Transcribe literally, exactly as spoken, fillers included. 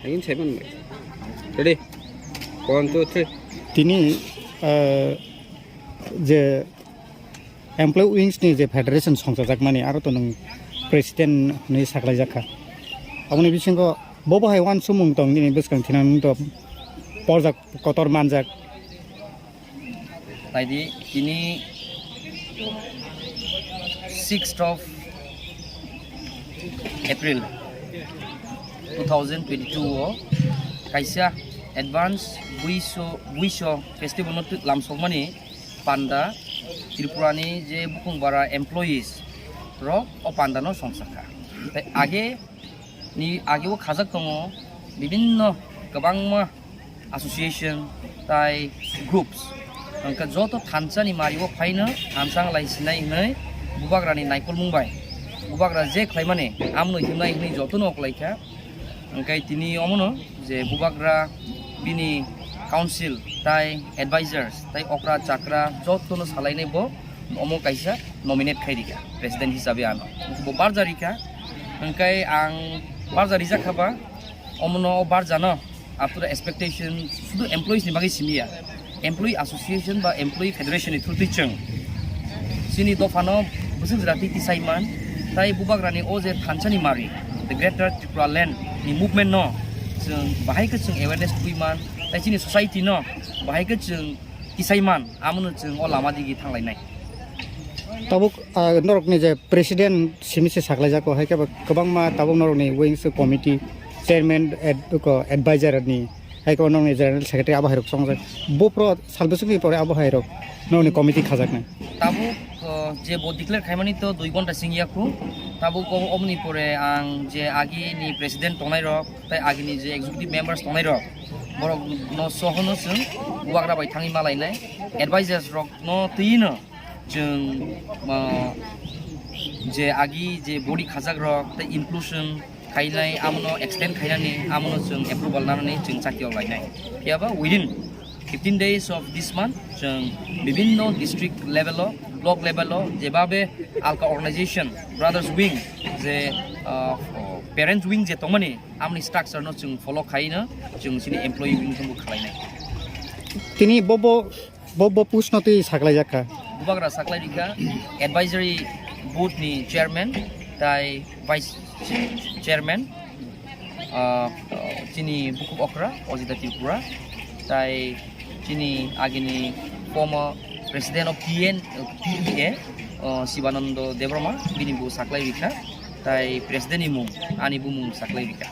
Again, seven. Ready? One, two, three. Tini, eh, je employee wings ni je federation songchajakmani, aro to nwng president hwnwi saklaijakha. Aboni bisingo bobo hai uansukmung tong nini bwskang thinang nwng to porjak kotor manjak. Naidi, tini sixth of April two thousand twenty-two o kaisa advance buiso, buiso festival no twi-, lamsokmani panda Tripura ni je bukung bara employees rok o panda no songchakha. Tai age ni age o khajak tongo bibinno kwbangma association tai groups. Hwnkhe joto thansa ni mari o phaino thansa wng lai sinai hwnwi bubagra ni naikolmung bai bubagra je khlaimani amno himnai hwnwi jotono oklaikha. Hwnkhe tini omono je bubagra bini council tai advisors tai okra chakra jotono salainai bo omo kaisa nominate khai rikha president hisabe ano. Bo barja rikha, hwnkhe ang barja rijak kha ba omono barjano after expectation sudu employees ni bagwi simiya, employee association ba employee federation ni through twi chwng chini dophano bwswk jora twi tisai man, tai bubagrani o je thansani mari, the Greater Tripura Land ni movement no chwng bahai khe chwng awareness twi man, tai chini society no bahai khe chwng kisai man, amono chwng o lama digi thanglainai. Tabuk, ah, norokni je president simi se saklaijak, hai khe kwbangma tabuk norokni wings committee chairman, ad-, ko advisor ni, hai khe norokni general secretary abo hai rok songjak. Bo pro sal bwswkni pore abo hai rok norokni committee khajaknai. Tabuk, uh, je bo declare khaimani to dui ghonta sing yakhu. Tabuk o-, oboni pore ang je agi ni president tongnai rok, tai agini je executive members tongnai rok, borok no sohono chwng bubagra bai thangwi malainai, advisors rok no twi no chwng, ah, je agi je body khajak rok tai inclusion khainai, amono extend khainani, amono chwng approval nanani chwng chakio lainai. Phiya ba within fifteen days of this month chwng bibinno district level o, block level o, jebabe alka organization, brothers wing, je, ah, parents wing je tongmani, amoni structure no chwng follow khaino chwng chini employee wing thumbo khalainai. Tini bo bo, bo bo post no twi saklaijak kha. Bubagra saklai rikha advisory board ni chairman tai vice chairman, ah, chini bukhuk okra Ojita Tripura tai chini agini former president of T N, T E A, ah, Sibanando Debbarma bini bo saklai rikha. Tai president ni mung, ani bumung saklai rikha.